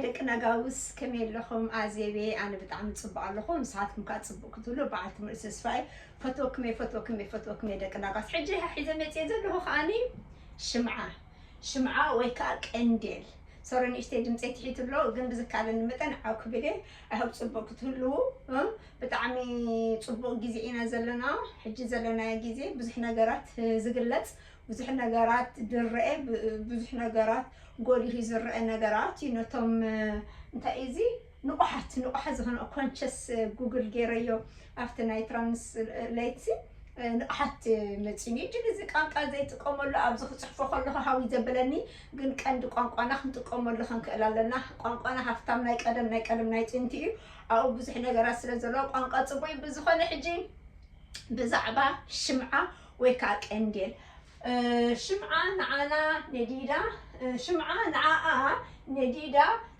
ደቂ ናጋውስ ከመይ ኣለኹም? ኣዜቤ፣ ኣነ ብጣዕሚ ጽቡቕ ኣለኹ። ንስኻትኩም ከኣ ጽቡቕ ክትብሉ በዓልቲ ሙሉእ ተስፋ እየ። ፈትወኩም እየ፣ ፈትወኩም እየ፣ ፈትወኩም እየ ደቂ ናጋውስ። ሕጂ ሒዘ መጽየ ዘለኹ ከኣኒ ሽምዓ፣ ሽምዓ ወይ ከኣ ቀንዴል። ሶሪ ንእሽተይ ድምፀይ ትሒቱ ኣሎ፣ ግን ብዝካለኒ መጠን ዓው ክብል እየ። ኣይሆፕ ጽቡቕ ክትህልዉ። እም፣ ብጣዕሚ ጽቡቕ ግዜ ኢና ዘለና። ሕጂ ዘለናዮ ግዜ ብዙሕ ነገራት ዝግለጽ፣ ብዙሕ ነገራት ዝረአ፣ ብ-፣ ብዙሕ ነገራት ጎሊሁ ዝረአ ነገራት እዩ። ነቶም፣ እንታይ እዩ እዚ ንቑሓት፣ ንቑሓት ዝኾነ ኮንሸስ ጉግል ገይረዮ ኣብቲ ናይ ትራንስሌት ንቕሓት መፂኒ። ግን እዚ ቋንቋ ዘይጥቀመሉ ኣብዚ ክፅሕፎ ከለኹ ሃዊ ዘበለኒ፣ ግን ቀንዲ ቋንቋና ክንጥቀመሉ ክንክእል ኣለና። ቋንቋና ሃፍታም ናይ ቀደም፣ ናይ ቀደም ናይ ጥንቲ እዩ። ኣብኡ ብዙሕ ነገራት ስለ ዘለዎ ቋንቋ ጽቡቅ እዩ። ብዝኾነ ሕጂ ብዛዕባ ሽምዓ ወይ ከዓ ቀንዴል፣ እ፣ ሽምዓ ንዓና ነዲዳ፣ እ፣ ሽምዓ ንዓኣ ነዲዳ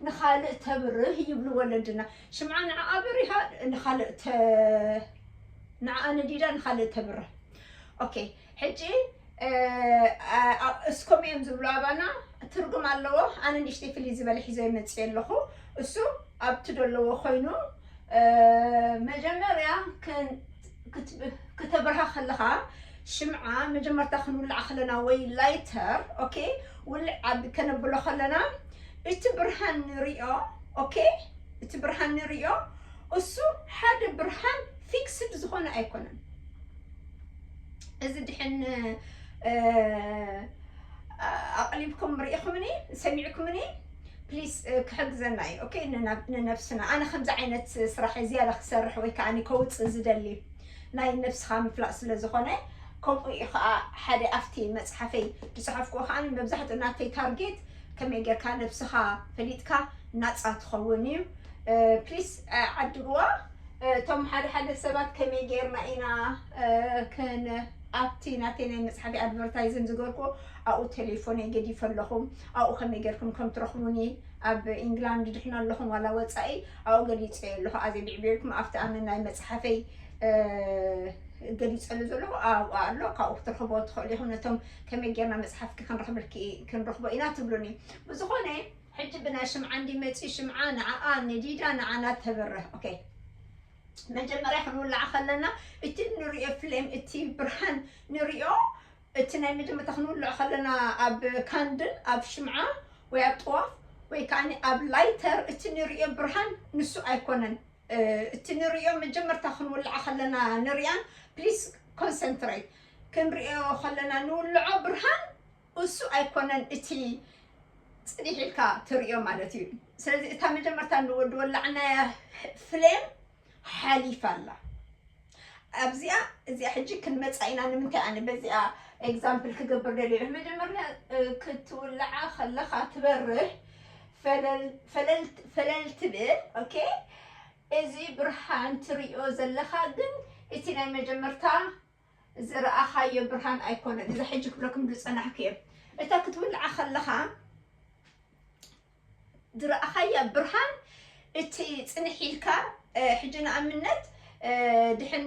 ንኻልእ ተብርህ ይብሉ ወለድና። ሽምዓ ንዓኣ በሪሃ ንኻልእ ተ-፣ ንዓኣ ነዲዳ ንኻልእ ተብርህ። ኦኬ፣ ሕጂ፣ እ፣ ኣ-፣ ኣ-፣ እስኮም እዮም ዝብሉ ኣባና፣ ትርጉም ኣለዎ። ኣነ ንእሽተይ ፍልይ ዝበለ ሒዘ መፅየ ኣለኹ። እሱ ኣብቲ ዘለዎ ኮይኑ፣ እ፣ መጀመርያ ክን-፣ ክት-፣ ክተብርሃ ከለኻ ሽምዓ መጀመርታ ክንውልዓ ከለና ወይ ላይተር፣ ኦኬ፣ ውልዕ ኣብ ከነብሎ ከለና እቲ ብርሃን ንሪኦ፣ ኦኬ፣ እቲ ብርሃን ንሪኦ፣ እሱ ሓደ ብርሃን ፊክስድ ዝኾነ ኣይኮነን። እዚ ድሕን፣ እ፣ ኣቕሊብኩም ርኢኹምኒ፣ ሰሚዕኩምኒ፣ ፕሊስ፣ እ፣ ክሕግዘና እዩ። ኦኬ፣ ንናብ-፣ ንነብስና። ኣነ ከምዚ ዓይነት ስራሕ ዝያዳ ክሰርሕ ወይ ከዓ ከውፅእ ዝደሊ ናይ ነብስኻ ምፍላጥ ስለ ዝኾነ፣ ከምኡ እዩ ከዓ ሓደ ኣብቲ መፅሓፈይ ዝፅሓፍኩዎ ከዓ መብዛሕትኡ ናተይ ታርጌት ከመይ ጌርካ ነብስኻ ፈሊጥካ ናፃ ትኸውን እዩ። እ፣ ፕሊስ፣ እ፣ ዓድግዋ። እ፣ እቶም ሓደ ሓደ ሰባት ከመይ ጌርና ኢና፣ እ፣ ከን-፣ ኣብቲ ናተይ ናይ መፅሓፊ ኣድቨርታይዝን ዝገርኩ ኣብኡ ቴሌፎነይ ገዲፈ ኣለኹ። ኣብኡ ከመይ ጌርኩም ከም ትረኽቡኒ ኣብ ኢንግላንድ ድሕና ኣለኹም ዋላ ወፃኢ ኣብኡ ገሊፀ ኣለኹ። ኣዘ ብዕቤልኩም ኣብቲ ኣነ ናይ መፅሓፈይ፣ እ፣ ገሊፀሉ ዘለኹ ኣብኡ ኣሎ። ካብኡ ክትረኽቦ ትኽእሉ ኢኹም። ነቶም ከመይ ጌርና መፅሓፍኪ ክንረኽበልኪ፣ ክንረኽቦ ኢና ትብሉኒ። ብዝኾነ ሕጂ ብናይ ሽምዓ እንዲ መፂ ሽምዓ ንዓኣ ነዲዳ ንዓና ተበርህ። ኦኬ፣ መጀመርያ ክንውልዓ ከለና እቲ ንሪኦ ፍሌም፣ እቲ ብርሃን ንሪኦ፣ እቲ ናይ መጀመርታ ክንውልዖ ከለና ኣብ ካንድል፣ ኣብ ሽምዓ ወይ ኣብ ጥዋፍ ወይ ከዓ ኣብ ላይተር እቲ ንሪኦ ብርሃን ንሱ ኣይኮነን። እ፣ እቲ ንሪኦ መጀመርታ ክንውልዓ ከለና ንሪኣን፣ ፕሊስ ኮንሰንትሬት፣ ክንሪኦ ከለና ንውልዖ ብርሃን እሱ ኣይኮነን እቲ ጽኒሕ ኢልካ ትርእዮ ማለት እዩ። ስለዚ እታ መጀመርታ ንወዲ ወላዕናያ ፍሌም ሓሊፋ ኣላ። ኣብዚኣ፣ እዚኣ ሕጂ ክንመጻ ኢና። ንምንታይ ኣነ በዚኣ ኤግዛምፕል ክገብር ደልየ? መጀመርያ፣ እ፣ ክትውልዓ ከለኻ ትበርህ ፈለል-፣ ፈለል-፣ ፈለል ትብል። ኦኬ፣ እዚ ብርሃን ትርእዮ ዘለኻ ግን እቲ ናይ መጀመርታ ዝረኣኻዮ ብርሃን ኣይኮነን። እዚ ሕጂ ክብለኩም ዝጸናሕኩ እየ። እታ ክትውልዓ ከለኻ ዝረኣኻያ ብርሃን፣ እቲ ጽንሕ ኢልካ፣ እ፣ ሕጂ ንኣብነት፣ እ፣ ድሕን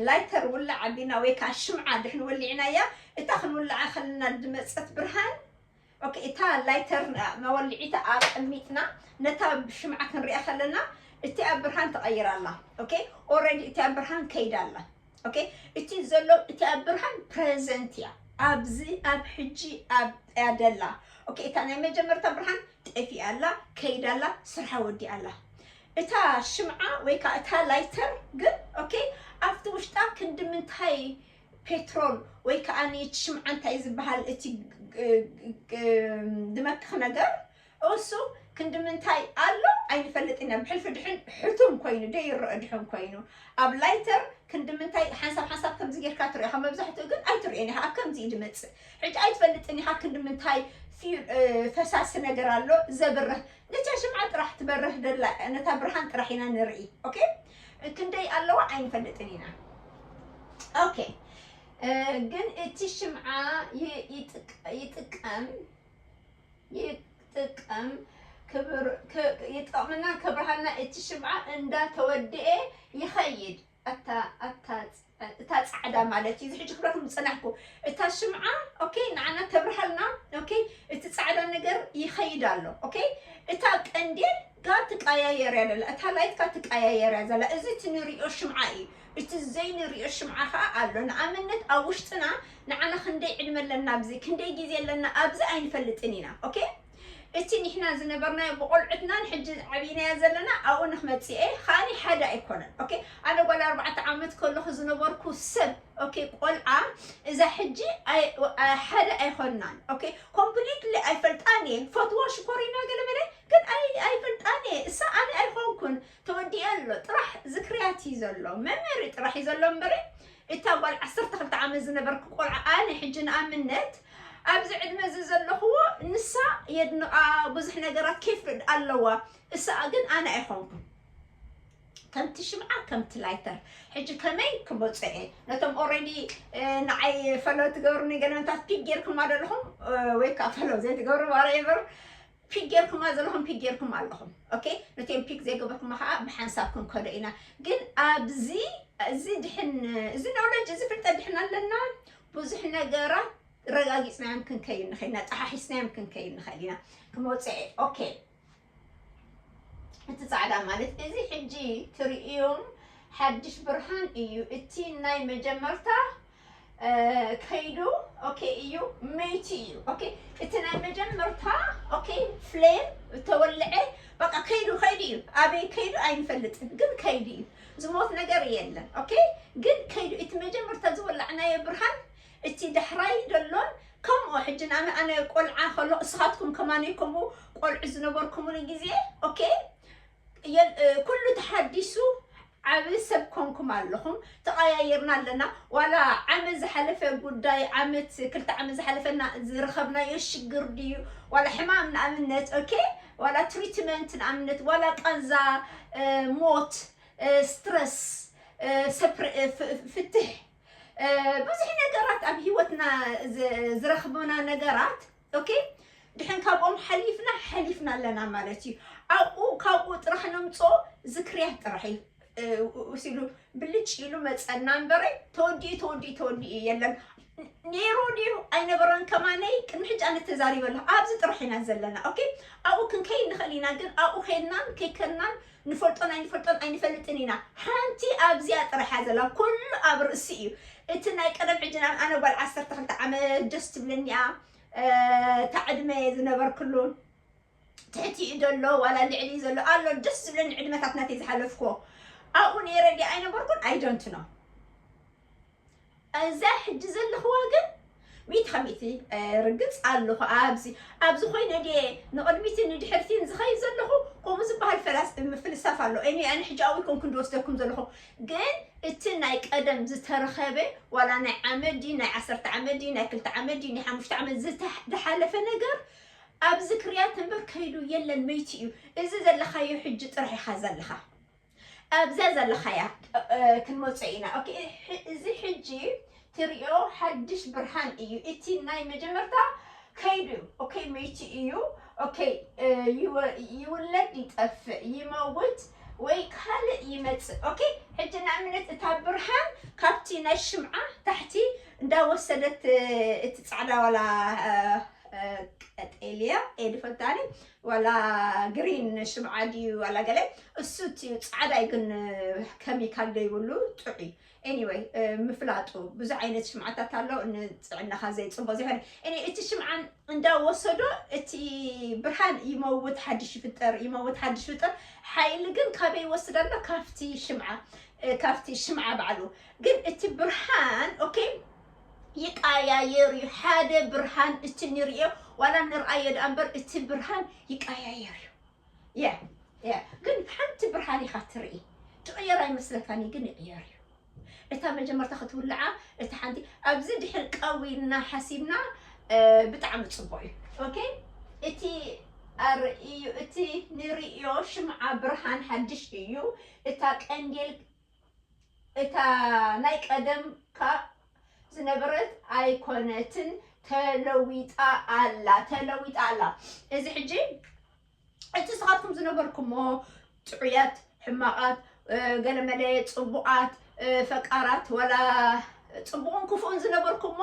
ላይተር ውላዕ ኣቢና ወይ ከዓ ሽምዓ ድሕን ወሊዕናያ፣ እታ ክንውልዓ ከለና ዝመጸት ብርሃን፣ ኦኬ፣ እታ ላይተር መወልዒታ ኣቐሚጥና ነታ ሽምዓ ክንሪኣ ከለና፣ እቲኣ ብርሃን ተቐይራ ኣላ። ኦኬ፣ ኦልሬዲ እቲኣ ብርሃን ከይዳ ኣላ። ኦኬ፣ እቲ ዘሎ፣ እቲኣ ብርሃን ፕሬዘንት እያ። ኣብዚ፣ ኣብ ሕጂ፣ ኣብ እያ ደላ። ኦኬ፣ እታ ናይ መጀመርታ ብርሃን ጠፊኣ ኣላ፣ ከይዳ ኣላ፣ ስርሓ ወዲኣ ኣላ። እታ ሽምዓ ወይ ከዓ እታ ላይተር ግን፣ ኦኬ፣ ኣብቲ ውሽጣ ክንዲ ምንታይ ፔትሮል ወይ ከዓ እቲ ሽምዓ እንታይ ዝበሃል እቲ ግ-፣ ግ-፣ ግ-፣ ዝመክኽ ነገር፣ እሱ ክንዲ ምንታይ ኣሎ ኣይንፈልጥን ኢና። ብሕልፊ ድሕን ሕቱም ኮይኑ፣ ደይረአ ድሕን ኮይኑ፣ ኣብ ላይተር ክንዲ ምንታይ ሓንሳብ ሓንሳብ ከምዚ ጌርካ ትርእዮ፣ ካብ መብዛሕትኡ ግን ኣይትርእዮን ኢኻ። ኣብ ከምዚ እዩ ዝመጽእ። ሕጂ ኣይትፈልጥን ኢኻ ክንዲ ምንታይ ፊ-፣ እ፣ ፈሳሲ ነገር ኣሎ ዘብርህ። ነታ ሽምዓ ጥራሕ ትበርህ ደላ፣ ነታ ብርሃን ጥራሕ ኢና ንርኢ። ኦኬ? ክንደይ ኣለዋ ኣይንፈልጥን ኢና። ኦኬ። እ፣ ግን እቲ ሽምዓ ይ-፣ ይጥቅ-፣ ይጥቀም፣ ይጥቀም፣ ክብር-፣ ክ-፣ ይጠቕመና፣ ከብርሃልና እቲ ሽምዓ እንዳተወድኤ ይኸይድ። ኣታ፣ ኣታ፣ እታ ጻዕዳ ማለት እዩ። እዚ ሕጂ ክብለኩም ዝጸናሕኩ፣ እታ ሽምዓ፣ ኦኬ፣ ንዓና ተብርሃልና፣ ኦኬ፣ እቲ ጻዕዳ ነገር ይኸይድ ኣሎ። ኦኬ፣ እታ ቀንዴል ጋ ትቀያየር እያ ዘላ፣ እታ ላይት ጋ ትቀያየር እያ ዘላ። እዚ እቲ ንሪኦ ሽምዓ እዩ። እቲ ዘይንሪኦ ሽምዓ ከዓ ኣሎ። ንኣብነት ኣብ ውሽጥና ንዓና ክንደይ ዕድመ ኣለና ኣብዚ፣ ክንደይ ግዜ ኣለና ኣብዚ ኣይንፈልጥን ኢና። ኦኬ፣ እቲ ንሕና ዝነበርናዮ ብቆልዑትናን ሕጂ ዓብይናዮ ዘለና ኣብኡ ንክመፅእ እየ። ከዓኒ ሓደ ኣይኮነን። ኦኬ፣ ኣነ ጓል ኣርባዕተ ዓመት ከለኹ ዝነበርኩ ሰብ፣ ኦኬ፣ ቆልዓ እዛ ሕጂ ኣይ- ኣይ- ሓደ ኣይኮንናን። ኦኬ፣ ኮምፕሊትሊ ኣይፈልጣን እየ። ፈትዋ ሽኮሪና ገለመለ ግን ኣይ- ኣይፈልጣን እየ። እሳ ኣነ ኣይኮንኩን፣ ተወዲአ ኣሎ ጥራሕ ዝክርያት እዩ ዘሎ፣ መመሪ ጥራሕ እዩ ዘሎ እምበሪ እታ ጓል ዓሰርተ ክልተ ዓመት ዝነበርኩ ቆልዓ ኣነ ሕጂ ንኣብነት ኣብዚ ዕድመ እዚ ዘለኽዎ ንሳ የድንቓ፣ ብዙሕ ነገራት ኬፍ ኣለዋ። እሳ ግን ኣነ ኣይኮንኩን። ከምቲ ሽምዓ ከምቲ ላይተር። ሕጂ ከመይ ክመፅኦ እየ? ነቶም ኦልሬዲ ንዓይ ፈሎ ትገብሩኒ ገለመታት ፒክ ጌርኩማ ዘለኹም ወይ ከዓ ፈሎ ዘይትገብሩ ዋረኤቨር፣ ፒክ ጌርኩማ ዘለኹም ፒክ ጌርኩም ኣለኹም። ኦኬ፣ ነቶም ፒክ ዘይገበርኩማ ከዓ ብሓንሳብ ክንከዶ ኢና። ግን ኣብዚ እዚ ድሕን እዚ ኖውለጅ እዚ ፍልጠት ድሕን ኣለና ብዙሕ ነገራት ረጋጊፅናዮም ክንከይድ ንኽእል ኢና፣ ጠሓሒስናዮም ክንከይድ ንኽእል ኢና። ክመፅኦ እየ። ኦኬ፣ እቲ ፃዕዳ ማለት እዚ ሕጂ ትርእዮም ሓድሽ ብርሃን እዩ። እቲ ናይ መጀመርታ እ፣ ከይዱ ኦኬ እዩ፣ መይቲ እዩ። ኦኬ፣ እቲ ናይ መጀመርታ ኦኬ ፍሌም ተወልዐ በቃ ከይዱ ከይዱ እዩ። ኣበይ ከይዱ ኣይንፈልጥን፣ ግን ከይዱ እዩ። ዝሞት ነገር የለን። ኦኬ፣ ግን ከይዱ እቲ መጀመርታ ዝወላዕናዮ ብርሃን እቲ ዳሕራይ ዘሎን ከምኡ ሕጂ ንኣነ ኣነ ቆልዓ ከሎ እስኻትኩም ከማነይ ከምኡ ቆልዑ ዝነበርኩምሉ ግዜ ኦኬ የል- እ፣ ኩሉ ተሓዲሱ ዓቢ ሰብ ኮንኩም ኣለኹም። ተቐያይርና ኣለና። ዋላ ዓመት ዝሓለፈ ጉዳይ ዓመት ክልተ ዓመት ዝሓለፈና ዝረኸብናዮ ሽግር ድዩ ዋላ ሕማም ንኣብነት ኦኬ ዋላ ትሪትመንት ንኣብነት ዋላ ቃንዛ እ፣ ሞት እ፣ ስትረስ እ፣ ሰፕረ- እ፣ ፍ- ፍትሕ እ፣ ብዙሕ ነገራት ኣብ ህይወትና ዝ- ዝረኽቡና ነገራት ኦኬ ድሕን ካብኦም ሓሊፍና ሓሊፍና ኣለና ማለት እዩ። ኣብኡ ካብኡ ጥራሕ ነምፅኦ ዝክርያት ጥራሕ እዩ እ፣ ውስ ኢሉ ብልጭ ኢሉ መፀና እምበረ ተወዲኡ ተወዲኡ ተወዲኡ የለን። ነይሩ ድዩ ኣይነበረን ከማነይ ቅድሚ ሕጂ ኣነ ተዛሪበ ኣለኹ። ኣብዚ ጥራሕ ኢና ዘለና ኦኬ። ኣብኡ ክንከይድ ንኽእል ኢና፣ ግን ኣብኡ ከይድናን ከይከድናን ንፈልጦን ኣይንፈልጦን ኣይንፈልጥን ኢና። ሓንቲ ኣብዚኣ ጥራሕ እያ ዘላ፣ ኩሉ ኣብ ርእሲ እዩ። እቲ ናይ ቀደም ሕጂ ናብ ኣነ ጓል ዓሰርተ ክልተ ዓመት ደስ ትብለኒ እያ። እ፣ እታ ዕድመ ዝነበርክሉ ትሕቲኡ ዘሎ ዋላ ልዕሊ ዘሎ ኣሎ ደስ ዝብለኒ ዕድመታት ናተይ ዝሓለፍኮ ኣብኡ ነይረ ድየ ኣይነበርኩን ኣይደንት ነው። እዛ ሕጂ ዘለኽዋ ግን ሚእቲ ካብ ሚእቲ ርግፅ ኣለኹ። ኣብዚ ኣብዚ ኮይነ ድየ ንቕድሚትን ንድሕርቲን ዝኸይድ ዘለኹ ከምኡ ዝበሃል ፈላስ ምፍልሳፍ ኣሎ። እኔ ኣነ ሕጂ ኣብኡ ይኮንኩ እንድወስደኩም ዘለኹ ግን እቲ ናይ ቀደም ዝተረኸበ ዋላ ናይ ዓመት ድዩ ናይ ዓሰርተ ዓመት ድዩ ናይ ክልተ ዓመት ድዩ ናይ ሓሙሽተ ዓመት ዝተሓ- ዝሓለፈ ነገር ኣብዚ ክርያት እምበር ከይዱ የለን መይቲ እዩ። እዚ ዘለኻዮ ሕጂ ጥራሕ ኢኻ ዘለኻ ኣብዛ ዘለኻያ እ፣ ክንመጾ ኢና። ኦኬ፣ ሕ- እዚ ሕጂ ትሪኦ ሓድሽ ብርሃን እዩ። እቲ ናይ መጀመርታ ከይዱ ኦኬ መይቲ እዩ። ኦኬ እ፣ ይወ- ይውለድ ይጠፍእ ይመውት ወይ ካልእ ይመጽእ። ኦኬ ሕጂ ንኣብነት እታ ብርሃን ካብቲ ናይ ሽምዓ ታሕቲ እንዳወሰደት እ፣ እቲ ፃዕዳ ዋላ እ፣ እ፣ ቀጠልያ እየ ድፈልጣኒ ዋላ ግሪን ሽምዓ ድዩ ዋላ ገለ እሱ እቲ ፃዕዳ እዩ ግን ከሚካል ዘይብሉ ጥዑይ ኤኒወይ ምፍላጡ ብዙ ዓይነት ሽምዓታት ኣሎ ንጥዕናኻ ዘይፅቦ ዘይኮነ እኔ እቲ ሽምዓ እንዳወሰዶ እቲ ብርሃን ይመውት ሓድሽ ይፍጠር ይመውት ሓድሽ ይፍጠር ሓይሊ ግን ካበይ ይወስድ ኣሎ ካብቲ ሽምዓ እ፣ ካብቲ ሽምዓ ባዕሉ ግን እቲ ብርሃን ኦኬ ይቃያየር እዩ ሓደ ብርሃን እቲ ንርእዮ ዋላ ንርኣዮ ደኣ እምበር እቲ ብርሃን ይቃያየር እዩ የ የ ግን ሓንቲ ብርሃን ኢኻ ትርኢ ትቕየር ኣይመስለካን እዩ ግን ይቕየር እዩ እታ መጀመርታ ክትውልዓ እቲ ሓንቲ ኣብዚ ድሕር ቀዊልና ሓሲብና እ፣ ብጣዕሚ ፅቡቅ እዩ ኦኬ እቲ ኣር እዩ እቲ ንርእዮ ሽምዓ ብርሃን ሓድሽ እዩ እታ ቀንዴል እታ ናይ ቀደም ካብ ዝነበረት ኣይኮነትን ተለዊጣ ኣላ ተለዊጣ ኣላ እዚ ሕጂ እቲ ስኻትኩም ዝነበርኩሞ ጥዑያት ሕማቓት ገለመለ ፅቡቓት ፈቃራት ወላ ፅቡቕን ክፉእን ዝነበርኩሞ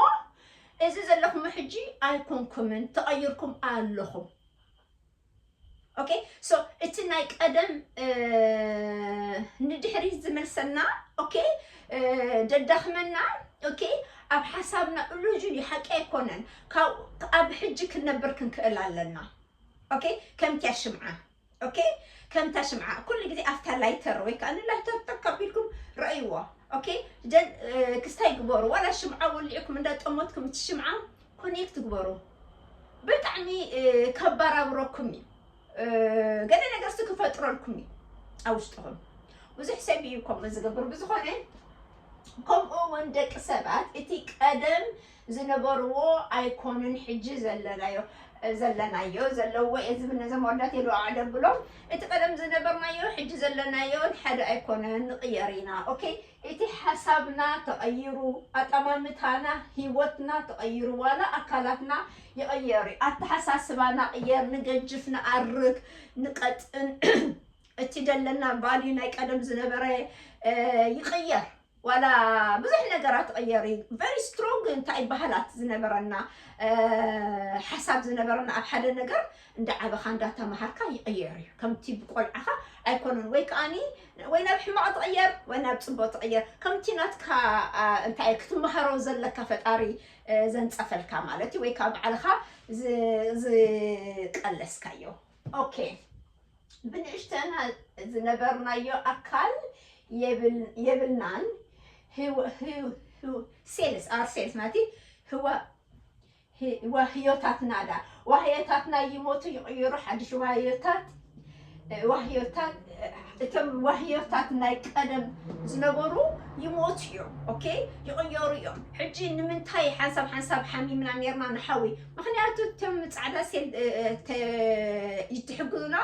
እዚ ዘለኹም ሕጂ ኣይኮንኩምን ተቐይርኩም ኣለኹም okay? So እቲ ናይ ቀደም ንድሕሪት ዝመልሰና፣ okay፣ ደዳኽመና፣ okay፣ ኣብ ሓሳብና illusion እዩ፣ ሓቂ ኣይኮነን። ካብ ኣብ ሕጂ ክንነብር ክንክእል ኣለና። okay፣ ከምቲያ ሽምዓ፣ okay፣ ከምታ ሽምዓ ኩሉ ግዜ ኣብታ lighter ወይ ከዓ ን lighter ጠቅ ኣቢልኩም ረእይዎ። okay፣ ደን ክስታይ ግበሩ፣ ዋላ ሽምዓ ወሊዕኩም እንዳጠሞትኩም እቲ ሽምዓ connect ግበሩ። ብጣዕሚ ከባራብረኩም እዩ። ገለ ነገር ስ ክፈጥረልኩም እዩ ኣብ ውሽጥኹም። ብዙሕ ሰብ እዩ ከምኡ ዝገብር። ብዝኾነ ከምኡ እውን ደቂ ሰባት እቲ ቀደም ዝነበርዎ ኣይኮኑን ሕጂ ዘለናዮ ዘለናዮ ዘለዎ እየ ዝብል። ነዞም ኣወዳት የለዋዕ ደብሎም፣ እቲ ቀደም ዝነበርናዮ ሕጂ ዘለናዮ ሓደ ኣይኮነን፣ ንቕየር ኢና። okay፣ እቲ ሓሳብና ተቐይሩ፣ ኣጠማምታና፣ ህይወትና ተቐይሩ፣ ዋላ ኣካላትና ይቐየር እዩ። ኣተሓሳስባና ቅየር፣ ንገጅፍ፣ ንኣርግ፣ ንቀጥን እቲ ደለና value ናይ ቀደም ዝነበረ ይቕየር። ዋላ ብዙሕ ነገራት ይቕየር እዩ። very strong እንታይ ባህላት ዝነበረና ሓሳብ ዝነበረና ኣብ ሓደ ነገር እንዳ ዓበኻ እንዳተማሃርካ ይቕየር እዩ። ከምቲ ብቆልዓኻ ኣይኮነን፣ ወይ ከዓኒ ወይ ናብ ሕማቕ ትቕየር ወይ ናብ ጽቡቕ ትቕየር። ከምቲ ናትካ እንታይ ክትመሃሮ ዘለካ ፈጣሪ ዘንጸፈልካ ማለት እዩ፣ ወይ ከዓ ባዕልኻ ዝቀለስካዮ። okay፣ ብንእሽተና ዝነበርናዮ ኣካል የብልናን። cells፣ our cells ማለት ህዋ ህዋህዮታትና ዳ ዋህዮታትና ይሞቱ ይቕይሩ፣ ሓድሽ ዋህዮታት ዋህዮታት እቶም ዋህዮታት ናይ ቀደም ዝነበሩ ይሞቱ እዮም። okay፣ ይቕየሩ እዮም። ሕጂ ንምንታይ ሓንሳብ ሓንሳብ ሓሚምና ነርና ንሓዊ? ምክንያቱ እቶም ፃዕዳ ሴል ይትሕግዙና፣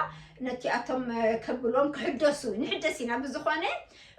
ነቲኣቶም ከብሎም ክሕደሱ ንሕደስ ኢና። ብዝኾነ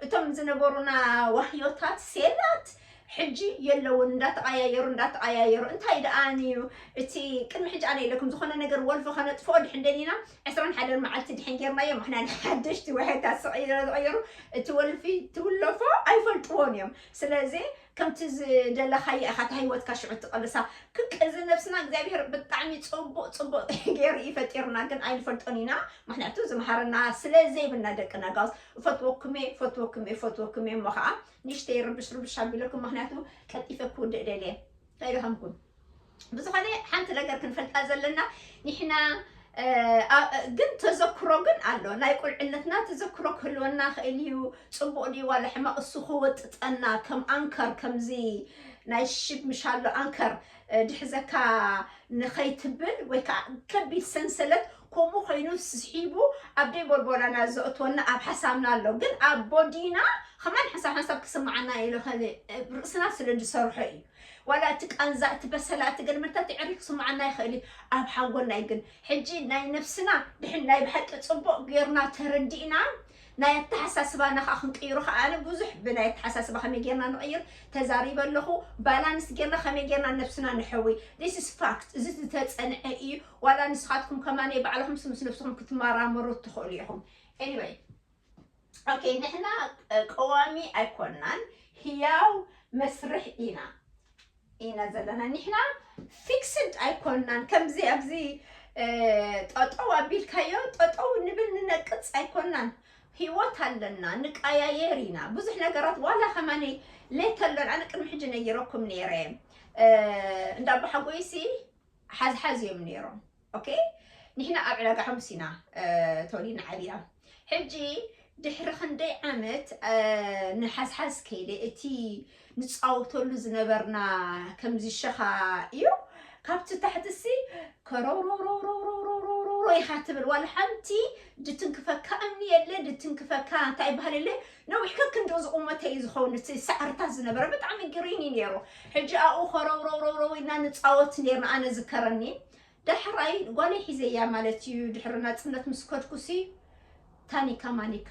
እቶም ዝነበሩና ዋህዮታት ሴላት ሕጂ የለውን፣ እንዳተቐያየሩ እንዳተቐያየሩ። እንታይ ደኣ እዩ እቲ ቅድሚ ሕጂ ኣነ ኢለኩም ዝኾነ ነገር ወልፊ ከነጥፍኦ ድሕን ደሊና ዕስራን ሓደን መዓልቲ ድሕን ጌርናዮ ምክንያት ሓደሽቲ ዋህዮታት ስቐይረ ዝቐየሩ እቲ ወልፊ ትውለፎ ኣይፈልጥዎን እዮም። ስለዚ ከምቲ ዝደለኻዮ ኢኻ እታ ህይወትካ ሽዑ ትቐልሳ። ክቅ እዚ ነብስና እግዚኣብሔር ብጣዕሚ ጽቡቕ ጽቡቕ ገይሩ እዩ ፈጢርና፣ ግን ኣይንፈልጦን ኢና። ምክንያቱ ዝምሃረና ስለ ዘይብልና ደቅና ጋውስ። እፈትወኩም እየ፣ እፈትወኩም እየ፣ እፈትወኩም እየ። እሞ ከዓ ንእሽተይ ርብሽ ርብሽ ኣቢለኩም፣ ምክንያቱ ቀልጢፈ ክውድእ ደልየ። ኣይደኸምኩም። ብዝኾነ ሓንቲ ነገር ክንፈልጣ ዘለና ንሕና ግን ተዘክሮ ግን ኣሎ። ናይ ቁልዕነትና ተዘክሮ ክህልወና ክእል እዩ። ጽቡቕ ድዩ ዋላ ሕማቕ እሱ ክወጥጠና ከም ኣንከር፣ ከምዚ ናይ ሽብ ምሻሎ ኣንከር ድሕዘካ ንኸይትብል ወይ ከዓ ከቢድ ሰንሰለት ከምኡ ኮይኑ ስሒቡ ኣብ ደይ ቦልቦላና ዘእትወና ኣብ ሓሳብና ኣሎ። ግን ኣብ ቦዲና ከማን ሓንሳብ ሓንሳብ ክስምዓና ኢሉ ርእስና ስለ ዝሰርሖ እዩ። ዋላ እቲ ቃንዛ፣ እቲ በሰላ፣ እቲ ገልመታት የዕሪ ክስምዓና ይኽእል እዩ። ኣብ ሓንጎልና እዩ ግን። ሕጂ ናይ ነብስና ድሕን ናይ ብሓቂ ጽቡቕ ጌርና ተረዲእና፣ ናይ ኣተሓሳስባና ከዓ ክንቅይሮ ከዓ ኣነ ብዙሕ ብናይ ኣተሓሳስባ ከመይ ጌርና ንቕይር ተዛሪበ ኣለኹ። ባላንስ ጌርና ከመይ ጌርና ነብስና ንሕዊ። This is fact። እዚ ዝተጸንዐ እዩ። ዋላ ንስኻትኩም ከማነይ ባዕልኹም ምስ ነብስኹም ክትመራመሩ ትኽእሉ ኢኹም። Anyway፣ okay፣ ንሕና ቀዋሚ ኣይኮናን፣ ህያው መስርሕ ኢና ኢና ዘለና። ንሕና ፊክስድ ኣይኮናን። ከምዚ ኣብዚ ጠጠው ኣቢልካዮ ጠጠው ንብል ንነቅጽ ኣይኮናን። ህይወት ኣለና፣ ንቀያየር ኢና። ብዙሕ ነገራት ዋላ ከማኒ ሌት ኣሎን። ኣነ ቅድሚ ሕጂ ነይረኩም ነይረ። እንዳ ኣቦሓጎይሲ ሓዝሓዝ እዮም ነይሮም። okay፣ ንሕና ኣብ ዕዳጋ ሓሙስ ኢና ተወሊድና ዓቢና። ሕጂ ድሕሪ ክንደይ ዓመት ንሓዝሓዝ ከይደ እቲ ንፃወተሉ ዝነበርና ከምዚ ሸኻ እዩ። ካብቲ ታሕቲ ሲ ከረውረውረውረውረውረውረውረው ኢኻ ትብል። ዋላ ሓንቲ ድትንክፈካ እምኒ የለ፣ ድትንክፈካ እንታይ ይበሃል የለ። ነዊሕ ከክንዲ ዝቑመተ እዩ ዝኸውን እቲ ሳዕርታት ዝነበረ። ብጣዕሚ ግሪን እዩ ነይሩ። ሕጂ ኣብኡ ከረውረውረውረው ኢልና ንፃወት ነይርና። ኣነ ዝከረኒ ዳሕራይ ጓለይ ሒዘያ ማለት እዩ። ድሕሪ ናፅነት ምስ ከድኩሲ ታኒካ ማኒካ፣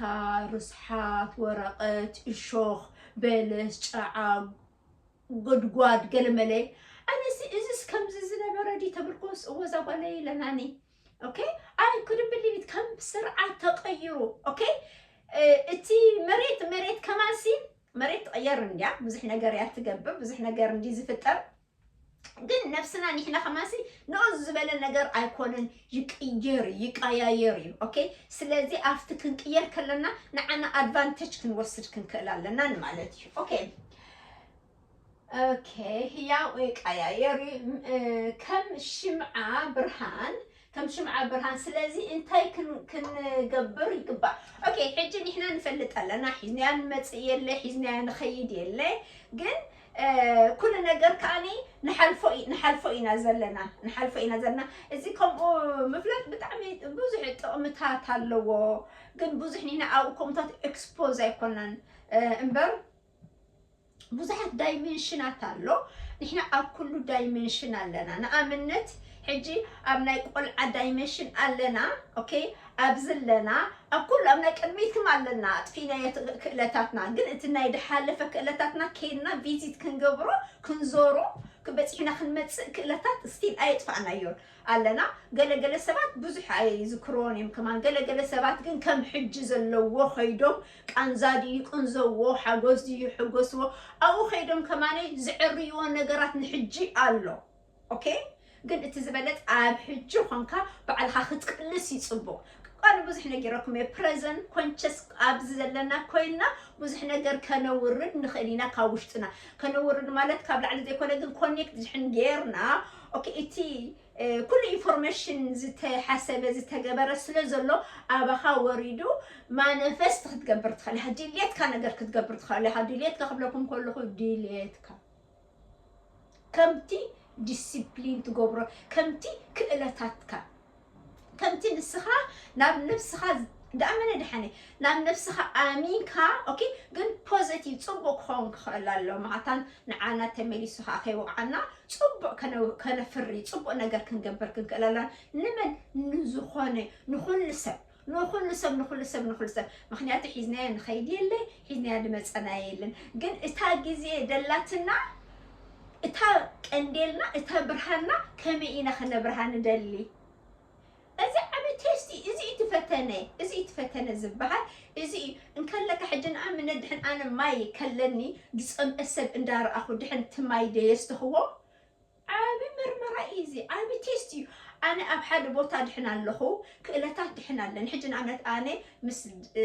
ርስሓት፣ ወረቐት፣ እሾኽ፣ በለስ፣ ጨዓ፣ ጎድጓድ፣ ገለመለ። ኣነሲ እዚስ ከምዚ ዝነበረ ድዩ ተብልኩስ፣ እወ እዛ ጓለይ ኢለናኒ። okay፣ I couldn't believe it። ከም ስርዓት ተቐይሩ። okay፣ እቲ መሬት መሬት ከማንሲ መሬት ትቐየር እንድያ፣ ብዙሕ ነገር እያ ትገብር፣ ብዙሕ ነገር እንዲ ዝፍጠር። ግን ነብስና ንሕና ከማሲ ንኡ ዝበለ ነገር ኣይኮነን፣ ይቅየር እዩ፣ ይቀያየር እዩ። ኦኬ፣ ስለዚ ኣብቲ ክንቅየር ከለና ንዓና ኣድቫንቴጅ ክንወስድ ክንክእል ኣለና ማለት እዩ። ኦኬ፣ ኦኬ፣ ህያው ይቀያየር እዩ። ከም ሽምዓ ብርሃን ከም ሽምዓ ብርሃን። ስለዚ እንታይ ክንገብር ይግባእ? ኦኬ፣ ሕጂ ንሕና ንፈልጥ ኣለና፣ ሒዝናያ ንመፅእ የለ፣ ሒዝናያ ንኸይድ የለ። ግን ኩሉ ነገር ከዓኒ ንሓልፎ ኢና ዘለና፣ ንሓልፎ ኢና ዘለና። እዚ ከምኡ ምፍላጥ ብጣዕሚ ብዙሕ ጥቕምታት ኣለዎ። ግን ብዙሕ ንሕና ኣብኡ ከምኡታት ኤክስፖዝ ኣይኮናን እምበር ብዙሓት ዳይሜንሽናት ኣሎ። ንሕና ኣብ ኩሉ ዳይሜንሽን ኣለና። ንኣብነት ሕጂ ኣብ ናይ ቆልዓ ዳይሜንሽን ኣለና። ኦኬ፣ ኣብዚ ኣለና። ኣብ ኩሉ ኣብ ናይ ቅድሚትኩም ኣለና። ኣጥፊናዮ ክእለታትና፣ ግን እቲ ናይ ድሓለፈ ክእለታትና ከይድና ቪዚት ክንገብሮ፣ ክንዞሮ፣ ክበፂሕና ክንመፅእ ክእለታት ስቲል ኣየጥፋእናዮን ኣለና። ገለገለ ሰባት ብዙሕ ኣይዝክርዎን እዮም ከማን። ገለገለ ሰባት ግን ከም ሕጂ ዘለዎ ኸይዶም ቃንዛ ድዩ ቅንዘዎ፣ ሓጎስ ድዩ ሕጎስዎ፣ ኣብኡ ኸይዶም ከማነይ ዝዕርይዎ ነገራት ንሕጂ ኣሎ። ኦኬ፣ ግን እቲ ዝበለፅ ኣብ ሕጂ ኾንካ ባዕልኻ ክትቅልስ ይፅቡቕ። ኣነ ብዙሕ ነጊረኩም እየ። ፕረዘን ኮንቸስ ኣብዚ ዘለና ኮይንና ብዙሕ ነገር ከነውርድ ንኽእል ኢና። ካብ ውሽጥና ከነውርድ ማለት ካብ ላዕሊ ዘይኮነ፣ ግን ኮኔክት ድሕን ጌርና፣ ኦኬ፣ እቲ ኩሉ ኢንፎርሜሽን ዝተሓሰበ ዝተገበረ ስለ ዘሎ ኣባኻ ወሪዱ ማነፈስት ክትገብር ትኽእል ኢኻ። ድሌትካ ነገር ክትገብር ትኽእል ኢኻ። ድሌትካ ክብለኩም ከለኹ ድሌትካ ከምቲ ዲሲፕሊን ትገብሮ፣ ከምቲ ክእለታትካ፣ ከምቲ ንስኻ ናብ ነብስኻ ደኣመነ ደሓነ ናብ ነብስኻ ኣሚንካ። ኦኬ፣ ግን ፖዘቲቭ ፅቡቅ ክኸውን ክኽእል ኣሎ። ምክንያቱ ንዓና ተመሊሱ ከዓ ከይወቅዓና ፅቡቅ ከነ- ከነፍሪ፣ ፅቡቅ ነገር ክንገብር ክንክእል ኣለና። ንመን? ንዝኾነ፣ ንኹሉ ሰብ፣ ንኹሉ ሰብ፣ ንኹሉ ሰብ፣ ንኹሉ ሰብ። ምክንያቱ ሒዝናዮ ንኸይድ የለ፣ ሒዝናዮ ድመፀና የለን። ግን እታ ግዜ ደላትና፣ እታ ቀንዴልና፣ እታ ብርሃንና ከመይ ኢና ክነብርሃ ንደሊ? እዚ ዓቢ ቴስት እዩ። እዚ እዩ እቲ ፈተነ፣ እዚ እዩ እቲ ፈተነ ዝበሃል። እዚ እዩ እንከለካ ሕጂ ንኣብነት ድሕን ኣነ ማይ ከለኒ ዝጸምአ ሰብ እንዳረኣኹ ድሕን እቲ ማይ ደየስትኽዎ ዓቢ መርመራ እዩ። እዚ ዓቢ ቴስት እዩ። ኣነ ኣብ ሓደ ቦታ ድሕን ኣለኹ፣ ክእለታት ድሕን ኣለኒ። ሕጂ ንኣብነት ኣነ ምስ እ፣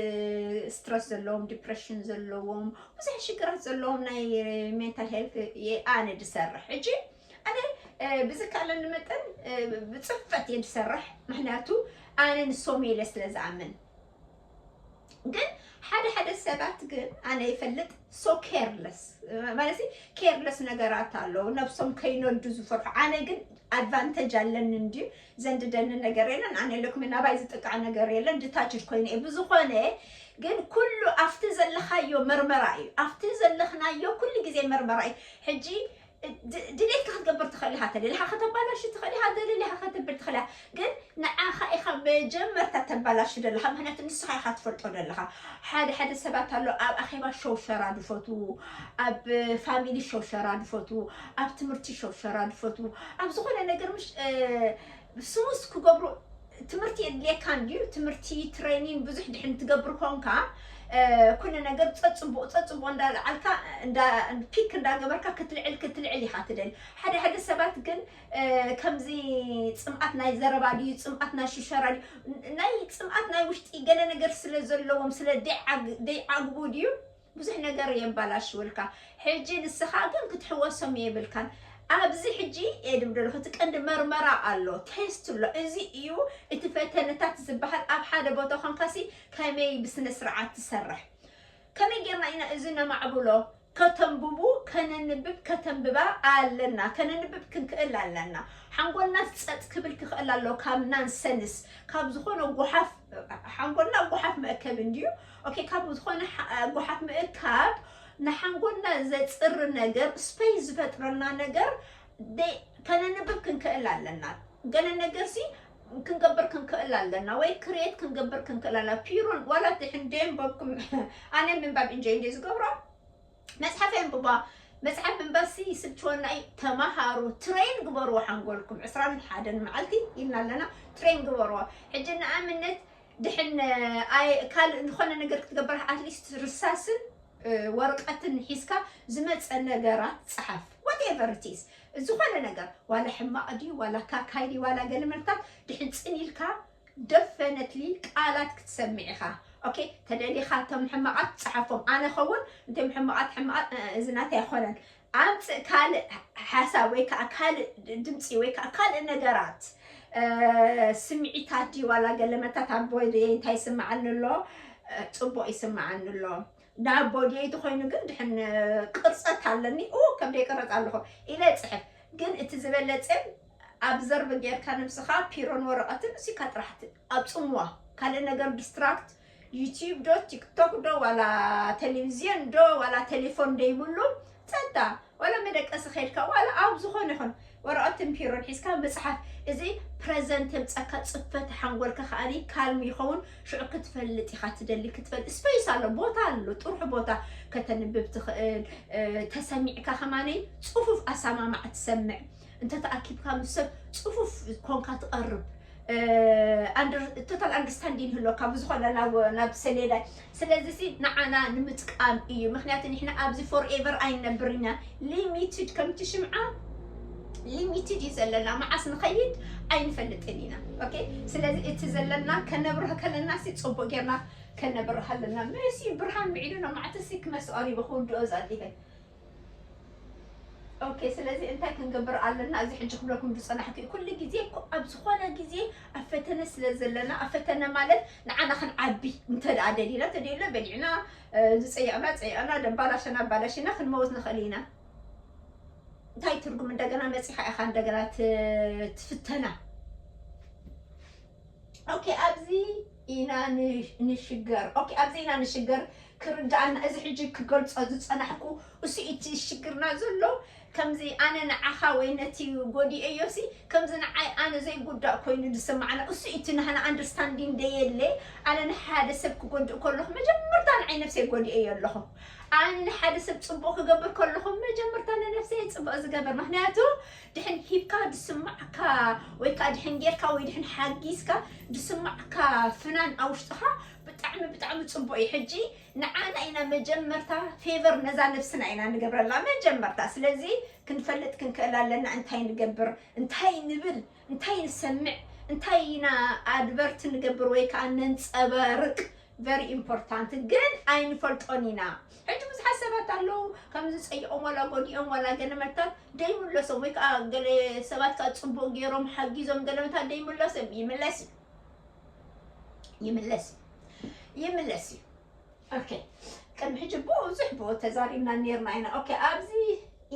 ስትረስ ዘለዎም፣ ዲፕሬሽን ዘለዎም፣ ብዙሕ ሽግራት ዘለዎም ናይ ሜንታል ሄልት እየ ኣነ ድሰርሕ። ሕጂ ኣነ እ፣ ብዝከኣለኒ መጠን እ፣ ብፅፈት እየ ድሰርሕ፣ ምክንያቱ ኣነ ንሶም ኢለ ስለ ዝኣምን። ግን ሓደ ሓደ ሰባት ግን ኣነ ይፈልጥ ሶ ኬርለስ ማለት ኬርለስ ነገራት ኣለዉ። ነብሶም ከይነዱ ዝፈርሑ። ኣነ ግን ኣድቫንቴጅ ኣለኒ እንድዩ፣ ዘንድደኒ ነገር የለን። ኣነ ኢለኩም ናባይ ዝጥቃዕ ነገር የለን። ድታችድ ኮይነ እየ። ብዝኾነ ግን ኩሉ ኣብቲ ዘለኻዮ መርመራ እዩ። ኣብቲ ዘለኽናዮ ኩሉ ግዜ መርመራ እዩ። ሕጂ ድ- ድሌትካ ክትገብር ትኽእል ኢኻ። ተደሊኻ ከተባላሽ ትኽእል ኢኻ። ደሊኻ ከተብል ትኽእል ኢኻ። ግን ንዓኻ ኢኻ መጀመርታ ተባላሽ ደለኻ፣ ምክንያቱ ንስኻ ኢኻ ትፈልጦ ደለኻ። ሓደ ሓደ ሰባት ኣሎ ኣብ ኣኼባ ሸውሸራ ድፈትዉ፣ ኣብ ፋሚሊ ሸውሸራ ድፈትዉ፣ ኣብ ትምህርቲ ሸውሸራ ድፈትዉ፣ ኣብ ዝኾነ ነገር ምሽ እ፣ ስሙስ ክገብሩ ትምህርቲ የድልየካ እንድዩ። ትምህርቲ ትሬኒንግ ብዙሕ ድሕን ትገብር ኮንካ እ፣ ኩሉ ነገር ጸጽቡቕ ጸጽቡቕ እንዳልዓልካ እንዳ ፒክ እንዳገበርካ ክትልዕል ክትልዕል ኢኻ ትደሊ። ሓደ ሓደ ሰባት ግን እ፣ ከምዚ ጽምኣት ናይ ዘረባ ድዩ፣ ጽምኣት ናይ ሽሸራ ድዩ፣ ን- ናይ ጽምኣት ናይ ውሽጢ ገለ ነገር ስለ ዘለዎም ስለ ደይዓግ- ደይዓግቡ ድዩ ብዙሕ ነገር የባላሽውልካ። ሕጂ ንስኻ ግን ክትሕወሶም የብልካን። ኣብዚ ሕጂ የድም ደለኹ እቲ ቀንዲ መርመራ ኣሎ፣ ቴስት ኣሎ። እዚ እዩ እቲ ፈተነታት ዝበሃል። ኣብ ሓደ ቦታ ኾንካሲ ከመይ ብስነ ስርዓት ትሰርሕ፣ ከመይ ጌርና ኢና እዚ ነማዕብሎ? ከተንብቡ፣ ከነንብብ፣ ከተንብባ ኣለና። ከነንብብ ክንክእል ኣለና። ሓንጎልና ጸጥ ክብል ክኽእል ኣሎ ካብ ናንሰንስ፣ ካብ ዝኾነ ጓሓፍ። ሓንጎልና ጓሓፍ መእከብ እንድዩ። ኦኬ፣ ካብ ዝኾነ ሓ- ጓሓፍ ምእካብ ንሓንጎልና ዘጽሪ ነገር፣ ስፔስ ዝፈጥረልና ነገር ደይ- ከነንብብ ክንክእል ኣለና። ገለ ነገርሲ ክንገብር ክንክእል ኣለና፣ ወይ ክሬት ክንገብር ክንክእል ኣለና። ፒሮን ዋላ ድሕን ደንበብኩም ኣነ ምንባብ እንጆይ እንደ ዝገብሮ መጽሓፍ የንብባ። መጽሓፍ ምንባብሲ ይስልችወና እዩ። ተማሃሩ፣ ትሬን ግበርዎ ሓንጎልኩም። ዕስራን ሓደን መዓልቲ ኢልና ኣለና፣ ትሬን ግበርዎ። ሕጂ ንኣብነት ድሕን ኣይ ካልእ ዝኾነ ነገር ክትገብር ኣትሊስት ርሳስን እ፣ ወረቀትን ሒዝካ ዝመፀ ነገራት ፀሓፍ። whatever it is ዝኾነ ነገር ዋላ ሕማቕ ድዩ ዋላ ካካይ ድዩ ዋላ ገለመልታት ድሕን ፅን ኢልካ definitely ቃላት ክትሰምዕ ኢኻ። ኦኬ ተደሊኻ እቶም ሕማቓት ፀሓፎም። ኣነ ኸውን እንቶም ሕማቓት ሕማቓት እዚ ናተይ ኣይኮነን። ኣምፅእ ካልእ ሓሳብ ወይ ከዓ ካልእ ድምፂ ወይ ከዓ ካልእ ነገራት ስምዒታት ድዩ ዋላ ገለመታት ኣቦይ እንታይ ይስምዓኒ ኣሎ? ፅቡቕ ይስምዓኒ ኣሎ። ናብ ቦዲየይ ተኮይኑ ግን ድሕን ቅርፀት ኣለኒ ኡ ከምደይ ቅረፅ ኣለኹ ኢለ ፅሕፍ። ግን እቲ ዝበለፀ ኣብዘርቭ ጌርካ ነብስኻ ፒሮን ወረቐትን እሲካ ጥራሕ ኣብፅምዋ። ካልእ ነገር ዲስትራክት ዩቲዩብ ዶ ቲክቶክ ዶ ዋላ ቴሌቪዝዮን ዶ ዋላ ቴሌፎን ደይብሉ ጸጥታ ዋላ መደቀሲ ከይድካ ዋላ ኣብ ዝኾነ ይኹን ወረቐትን ፒሮን ሒዝካ ምፅሓፍ። እዚ ፕረዘንት የምፀካ ፅፈት ሓንጎልካ ከዓኒ ካልም ይኸውን። ሽዑ ክትፈልጥ ኢኻ ትደሊ ክትፈልጥ ስፔስ ኣሎ ቦታ ኣሎ ጥርሑ ቦታ ከተንብብ ትኽእል። ተሰሚዕካ ከማነይ ፅፉፍ ኣሰማማዕ ትሰምዕ። እንተተኣኪብካ ምስ ሰብ ፅፉፍ ኮንካ ትቐርብ። ቶታል ኣንደርስታንዲን ይህለካ ብዝኾነ ናብ ሰሌዳይ። ስለዚ ንዓና ንምጥቃም እዩ። ምክንያቱ ንሕና ኣብዚ ፎርኤቨር ኣይንነብር ኢና። ሊሚትድ ከምቲ ሽምዓ ሊሚትድ እዩ ዘለና። መዓስ ንኸይድ ኣይንፈልጥን ኢና። ኦኬ ስለዚ እቲ ዘለና ከነብርህ ከለና ሲ ፅቡቅ ጌርና ከነብርህ ኣለና። መሲ ብርሃን ምዒዱ ናብ ማዕተሲ ክመስ ቀሪቡ ክውድኦ ዛዲፈ ኦኬ ስለዚ እንታይ ክንገብር ኣለና? እዚ ሕጂ ክብለኩም ዝጸናሕኩ እዩ። ኩሉ ግዜ እኮ ኣብ ዝኾነ ግዜ ኣብ ፈተነ ስለ ዘለና፣ ኣብ ፈተነ ማለት ንዓና ክንዓቢ እንተ ደኣ ደሊና፣ ተደልዮ በሊዕና፣ እ፣ ዝጸየቕና ጸይቕና፣ ደባላሸና ኣባላሽና ክንመውት ንኽእል ኢና። እንታይ ትርጉም እንደገና መጺኻ ኢኻ እንደገና ት-፣ ትፍተና? ኦኬ ኣብዚ ኢና ን-፣ ንሽገር። ኦኬ ኣብዚ ኢና ንሽገር። ክርዳኣና እዚ ሕጂ ክገልጾ ዝጸናሕኩ እሱ እቲ ሽግርና ዘሎ። ከምዚ ኣነ ንዓኻ ወይ ነቲ ጎዲኤዮሲ ከምዚ ንዓይ ኣነ ዘይጉዳእ ኮይኑ ዝስማዓና እሱ እቲ ናህና ኣንደርስታንዲንግ ደየለ። ኣነ ንሓደ ሰብ ክጎድእ ከለኹ መጀመርታ ንዓይ ነፍሰይ ጎዲኤዮ ኣለኹ። ኣነ ንሓደ ሰብ ጽቡቕ ክገብር ከለኹ መጀመርታ ንነፍሰይ ጽቡቕ ዝገብር። ምኽንያቱ ድሕን ሂብካ ዝስማዓካ ወይ ከዓ ድሕን ጌርካ ወይ ድሕን ሓጊዝካ ዝስማዓካ ፍናን ኣብ ውሽጥኻ ብጣዕሚ ብጣዕሚ ጽቡቕ እዩ። ሕጂ ንዓና ኢና መጀመርታ ፌቨር ነዛ ነፍስና ኢና ንገብረላ መጀመርታ። ስለዚ ክንፈልጥ ክንክእል ኣለና እንታይ ንገብር፣ እንታይ ንብል፣ እንታይ ንሰምዕ፣ እንታይ ኢና ኣድቨርት ንገብር ወይ ከዓ ነንጸባርቅ። ቨሪ ኢምፖርታንት ግን ኣይንፈልጦን ኢና። ሕጂ ብዙሓት ሰባት ኣለዉ ከም ዝጸይቖም ዋላ ጎዲኦም ዋላ ገለመታት ደይምለሶም ወይ ከዓ ገለ ሰባት ከዓ ጽቡቕ ገይሮም ሓጊዞም ገለመታት ደይምለሶም ይምለስ እዩ ይምለስ እዩ ይምለስ እዩ። ኦኬ ቅድሚ ሕጂ ብዙሕ ብኡ ተዛሪብና ነርና ኢና። ኦኬ ኣብዚ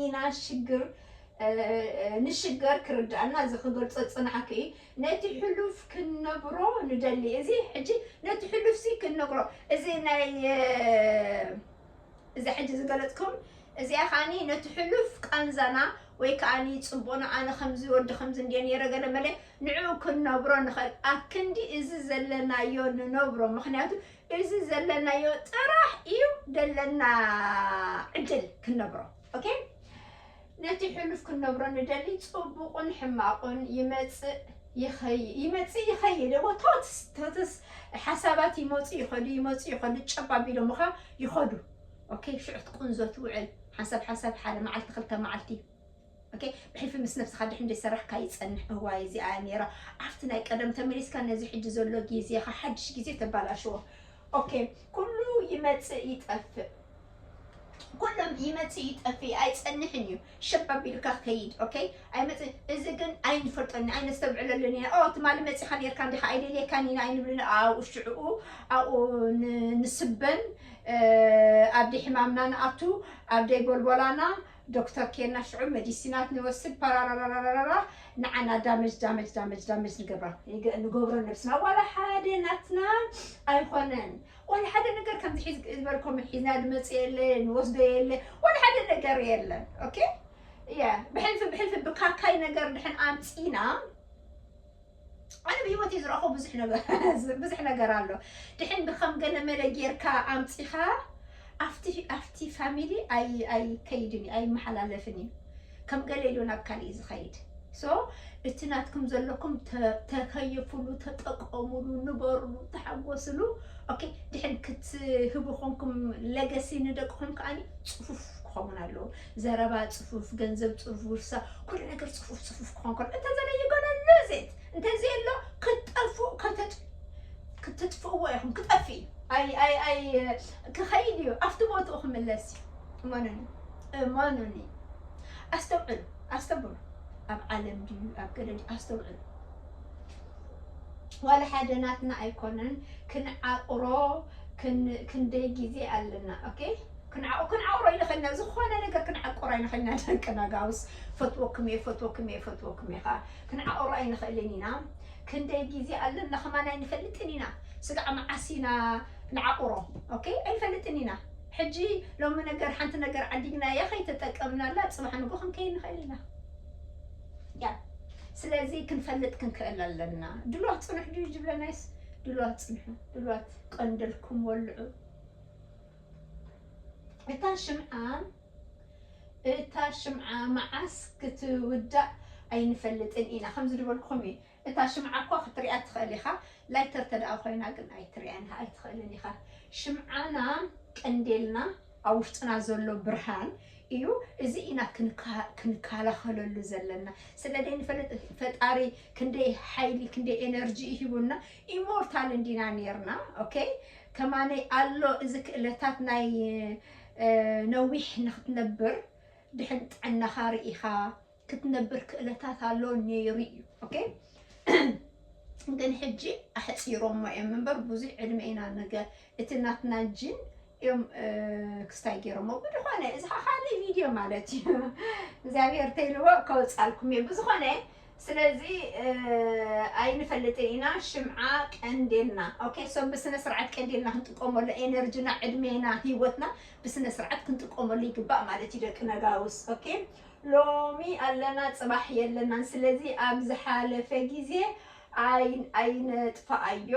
ኢና ሽግር ንሽገር ክርዳእና እዚ ክገልጾ ዝጽናሕኩ እዩ። ነቲ ሕሉፍ ክንነግሮ ንደሊ። እዚ ሕጂ ነቲ ሕሉፍሲ ክንነግሮ እዚ ናይ እዚ ሕጂ ዝገለጽኩም እዚኣ ከዓኒ ነቲ ሕሉፍ ቃንዛና ወይ ከዓኒ ጽቡቕና ኣነ ከምዚ ወዲ ከምዚ እንድየ ነይረ ገለ መለ ንዕኡ ክንነብሮ ንኽእል ኣክንዲ እዚ ዘለናዮ ንነብሮ ምኽንያቱ እዚ ዘለናዮ ጥራሕ እዩ ዘለና ዕድል ክንነብሮ። ኦኬ ነቲ ሕሉፍ ክንነብሮ ንደሊ ጽቡቕን ሕማቕን ይመጽእ ይኸይ ይመጽእ ይኸይድ እሞ ቶትስ ቶትስ ሓሳባት ይመጹ ይኸዱ ይመጹ ይኸዱ ጨብ ኣቢሎምኻ ይኸዱ። ኦኬ ሽዑ ትቁንዞ ትውዕል ሓንሳብ ሓንሳብ ሓደ መዓልቲ ክልተ መዓልቲ ኦኬ ብሕልፊ ምስ ነብስኻ ድሕን ዘይሰራሕካ ይጸንሕ እዋይ እዚኣ እያ ነይራ። ኣብቲ ናይ ቀደም ተመሊስካ ነዚ ሕጂ ዘሎ ግዜኻ ሓድሽ ግዜ ተባላሽዎ። ኦኬ ኩሉ ይመጽእ ይጠፍእ ኩሎም ይመጽእ ይጠፍእ ኣይጸንሕን እዩ። ሸብ ኣቢልካ ከይድ ኦኬ ኣይመጽእ እዚ ግን ኣይንፈልጦን ኢና ኣይነስተብዕለሉን ኢና። ኦ ትማሊ መጺኻ ነርካ እንዲኻ ኣይደልየካን ኢና ኣይንብልን ኣብኡ ሽዕኡ ኣብኡ ን- ንስበን እ፣ ኣብ ደይ ሕማምና ንኣቱ ኣብ ደይ ቦልቦላና ዶክተር ኬና ሽዑ መዲሲናት ንወስድ ፓራራራራራራ ንዓና ዳመጅ ዳመጅ ዳመጅ ዳመጅ ንገብራ ንገ- ንገብሮ ነብስና ዋላ ሓደ ናትና ኣይኮነን። ዋላ ሓደ ነገር ከምዚ ሒዝ ዝበልኮም ሒዝና ድመጽእ የለ ንወስዶ የለ ዋላ ሓደ ነገር የለን። ኦኬ ያ ብሕልፊ ብሕልፊ ብካካይ ነገር ድሕን ኣምጺና ኣነ ብህይወት ዝረእኹ ብዙሕ ነገር ብዙሕ ነገር ኣሎ። ድሕን ብከም ገለ መለ ጌርካ ኣምጺኻ ኣብቲ ኣብቲ ፋሚሊ ኣይ ኣይከይድን እዩ ኣይመሓላለፍን እዩ። ከም ገለ ኢሉ ናብ ካልእ እዩ ዝኸይድ። ሶ እቲ ናትኩም ዘለኩም ተ- ተከይፉሉ፣ ተጠቀሙሉ፣ ንበሩሉ፣ ተሓጎስሉ። ኦኬ ድሕን ክትህቡ ኮንኩም ለገሲ ንደቅኹም ከዓኒ ጽፉፍ ክኸውን ኣለዎ። ዘረባ ጽፉፍ፣ ገንዘብ ጽፉፍ፣ ሳ ኩሉ ነገር ጽፉፍ ጽፉፍ ክኾን ከሎ፣ እንተ ዘለ ይጎደሎ ዜት፣ እንተ ዘየሎ ክትጠፍኡ፣ ከተጥ-፣ ክትጥፍእዎ ኢኹም። ክጠፍእ እዩ። ኣይ፣ ኣይ፣ ኣይ፣ ክኸይድ እዩ። ኣብቲ ቦትኡ ክምለስ እዩ። እመኑኒ፣ እመኑኒ። ኣስተውዕሉ፣ ኣስተብህሉ። ኣብ ዓለም ድዩ፣ ኣብ ገለ ድዩ፣ ኣስተውዕሉ። ዋላ ሓደ ናትና ኣይኮነን፣ ክንዓቕሮ ክን-፣ ክንደይ ግዜ ኣለና። ኦኬ? ክንዓ-፣ ክንዓቕሮ ኣይንኽእልና፣ ዝኾነ ነገር ክንዓቅሮ ኣይንኽእልና። ደቂ ነጋውስ፣ ፈትወኩም እየ፣ ፈትወኩም እየ፣ ፈትወኩም እየ ኸዓ። ክንዓቕሮ ኣይንኽእልን ኢና። ክንደይ ግዜ ኣለና ከማን ኣይንፈልጥን ኢና። ስጋዕ መዓስ ኢና ንዓቕሮ? ኦኬ? ኣይንፈልጥን ኢና። ሕጂ ሎሚ ነገር፣ ሓንቲ ነገር ዓዲግናያ ከይተጠቀምናላ፣ ጽባሕ ንጎ ክንከይድ ንኽእል ኢና። ያ፣ ስለዚ ክንፈልጥ ክንክእል ኣለና። ድልዋት ጽኑሕ ድዩ ዝብለናይስ? ድልዋት ጽንሑ፣ ድልዋት ቀንደልኩም ወልዑ። እታ ሽምዓ፣ እታ ሽምዓ መዓስ ክትውዳእ ኣይንፈልጥን ኢና። ከምዚ ዝበልኩኹም እዩ። እታ ሽምዓ እኳ ክትሪኣ ትኽእል ኢኻ። ላይተር ተደኣ ኮይና ግን ኣይትሪኣን ኢኻ፣ ኣይትኽእልን ኢኻ። ሽምዓና ቀንዴልና ኣብ ውሽጥና ዘሎ ብርሃን እዩ። እዚ ኢና ክንካ-፣ ክንከላኸለሉ ዘለና። ስለ ዘይንፈልጥ ፈጣሪ ክንደይ ሓይሊ፣ ክንደይ ኤነርጂ ሂቡና። ኢሞርታል እንዲና ኔርና። ኦኬ? ከማነይ ኣሎ እዚ ክእለታት ናይ፣ እ፣ ነዊሕ ንክትነብር ድሕን ጥዕናኻ ርኢኻ ክትነብር ክእለታት ኣሎ ነይሩ እዩ። ኦኬ? ግን ሕጂ ኣሕፂሮሞ እዮም እምበር ብዙሕ ዕድመ ኢና ነገ እቲ ናትና ጅን እዮም፣ እ፣ ክስታይ ገይሮሞ። ብዝኾነ እዚ ኸዓ ካልእ ቪድዮ ማለት እዩ። እግዚኣብሔር ተይልዎ ከውፃልኩም እየ። ብዝኾነ ስለዚ፣ እ፣ ኣይንፈልጥን ኢና ሽምዓ ቀንዴልና። ኦኬ? ሶ ብስነ ስርዓት ቀንዴልና ክንጥቀመሉ፣ ኤነርጂና፣ ዕድሜና፣ ህይወትና ብስነ ስርዓት ክንጥቀመሉ ይግባእ ማለት እዩ ደቂ ነጋውስ። ኦኬ? ሎሚ ኣለና፣ ጽባሕ የለናን። ስለዚ ኣብ ዝሓለፈ ግዜ ኣይ-፣ ኣይነጥፍኣዮ፣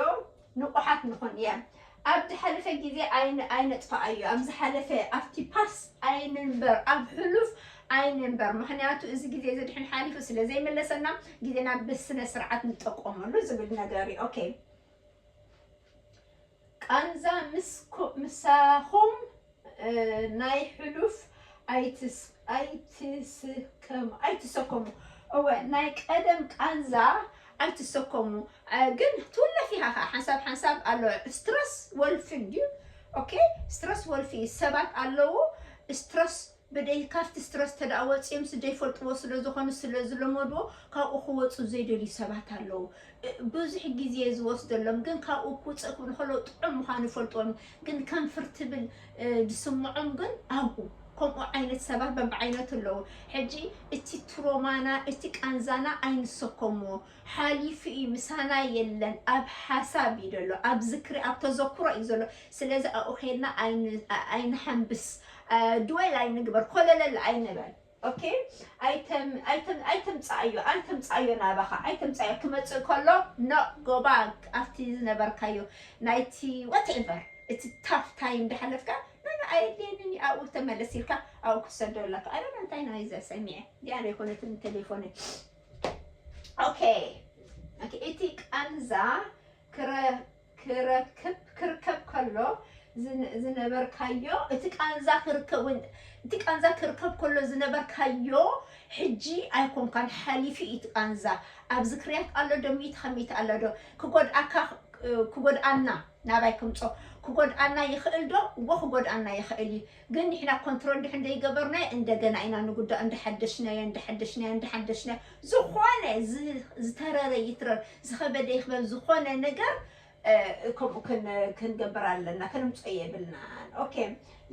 ንቑሓት ንኹን። እያ፣ ኣብ ዝሓለፈ ግዜ ኣይን-፣ ኣይነጥፍኣዮ፣ ኣብ ዝሓለፈ፣ ኣብቲ ፓስት ኣይንንበር፣ ኣብ ሕሉፍ ኣይንንበር። ምኽንያቱ እዚ ግዜ እዚ ድሕን ሓሊፉ ስለ ዘይምለሰና፣ ግዜና ብስነ ስርዓት ንጠቀመሉ ዝብል ነገር እዩ። ኦኬ። ቃንዛ ምስ ኮ-፣ ምሳኹም፣ እ፣ ናይ ሕሉፍ ኣይትስ-፣ ኣይትስከሙ፣ ኣይትሰከሙ። እወ፣ ናይ ቀደም ቃንዛ ኣይትሰከሙ። እ፣ ግን ትውለፍ ኢኻ ኸዓ፣ ሓንሳብ ሓንሳብ ኣሎ። ስትረስ ወልፊ እንድዩ። ኦኬ፣ ስትረስ ወልፊ ሰባት ኣለዉ። ስትረስ ብደይ-፣ ካብቲ ስትረስ ተደኣ ወጺኦምስ ዘይፈልጥዎ ስለ ዝኾኑ፣ ስለ ዝለመድዎ፣ ካብኡ ክወጹ ዘይደልዩ ሰባት ኣለዉ። እ፣ ብዙሕ ግዜ ዝወስደሎም፣ ግን ካብኡ ክውጽእ ክብሉ ከለዉ ጥዑም ምዃኑ ይፈልጥዎም፣ ግን ከንፍር ትብል፣ እ፣ ዝስምዖም ግን ኣብኡ ከምኡ ዓይነት ሰባት በብዓይነቱ ኣለዉ። ሕጂ እቲ ትሮማና፣ እቲ ቃንዛና ኣይንሰከምዎ። ሓሊፉ እዩ፣ ምሳና የለን፣ ኣብ ሓሳብ እዩ ዘሎ፣ ኣብ ዝክሪ፣ ኣብ ተዘክሮ እዩ ዘሎ። ስለዚ ኣብኡ ኸይድና ኣይን-፣ ኣይንሓንብስ፣ እ፣ ድወል ኣይንግበር፣ ኮለለል ኣይንበል። ኦኬ? ኣይተም-፣ ኣይተም-፣ ኣይተምጻእዮ፣ ኣይተምጻእዮ ናባኻ፣ ኣይተምጻእዮ። ክመጽእ ከሎ፣ no፣ go back፣ ኣብቲ ዝነበርካዮ፣ ናይቲ whatever፣ እቲ ታፍ ታይም እንዳሓለፍካ፣ no፣ no፣ ኣየድልየንን እዩ፣ ኣብኡ ተመለስ ኢልካ፣ ኣብኡ ክትሰዶ ኣለካ። ኣይ ዶንት ኖ እንታይ ኖይዝ ሰሚዐ፣ ዲኣ ዘይኮነትን ቴሌፎነይ። ኦኬ። ኦኬ፣ እቲ ቃንዛ ክረ-፣ ክረክብ፣ ክርከብ ከሎ ዝን-፣ ዝነበርካዮ፣ እቲ ቃንዛ ክርከብ፣ እቲ ቃንዛ ክርከብ ከሎ ዝነበርካዮ፣ ሕጂ ኣይኮንካን፣ ሓሊፉ እዩ እቲ ቃንዛ። ኣብ ዝክርያት ኣሎ ዶ፣ ሚእቲ ካብ ሚእቲ ኣሎ ዶ? ክጎድኣካ፣ ክጎድኣና፣ ናባይ ክምጾ፣ ክጎድኣና ይኽእል ዶ? እዎ፣ ክጎድኣና ይኽእል እዩ። ግን ንሕና ኮንትሮል ድሕን ዘይገበርናዮ፣ እንደገና ኢና ንጉዳእ፣ እንዳሓደሽናዮ፣ እንዳሓደሽናዮ፣ እንዳሓደሽናዮ። ዝኾነ ዝ-፣ ዝተረረ ይትረር፣ ዝኸበደ ይኽበብ፣ ዝኾነ ነገር፣ እ፣ ከምኡ ክን-፣ ክንገብር ኣለና፣ ክንምጾ የብልናን። ኦኬ፣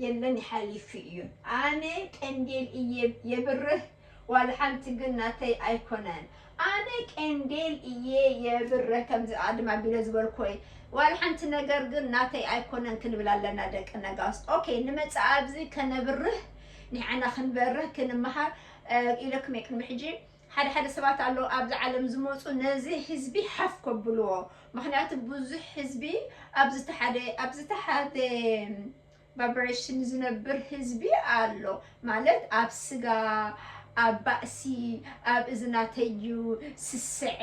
የለን፣ ይሓሊፉ እዩ። ኣነ ቀንዴል እየ የብርህ፣ ዋላ ሓንቲ ግን ናተይ ኣይኮነን። ኣነ ቀንዴል እየ የብርህ፣ ከምዚ ኣድም ኣቢለ ዝበልኩ ወይ፣ ዋላ ሓንቲ ነገር ግን ናተይ ኣይኮነን ክንብል ኣለና ደቂ ነጋውስ። ኦኬ፣ ንመጽእ ኣብዚ ከነብርህ፣ ንዓና ክንበርህ፣ ክንመሃር፣ እ፣ ኢለኩም እየ ቅድሚ ሕጂ። ሓደ ሓደ ሰባት ኣለዉ ኣብዚ ዓለም ዝመጹ ነዚ ህዝቢ ሓፍ ከብልዎ። ምኽንያቱ ብዙሕ ህዝቢ ኣብዚ ተሓደ፣ ኣብዚ ተሓደ ቫይብሬሽን ዝነብር ህዝቢ ኣሎ። ማለት ኣብ ስጋ፣ ኣብ ባእሲ፣ ኣብ እዝናተዩ፣ ስስዐ፣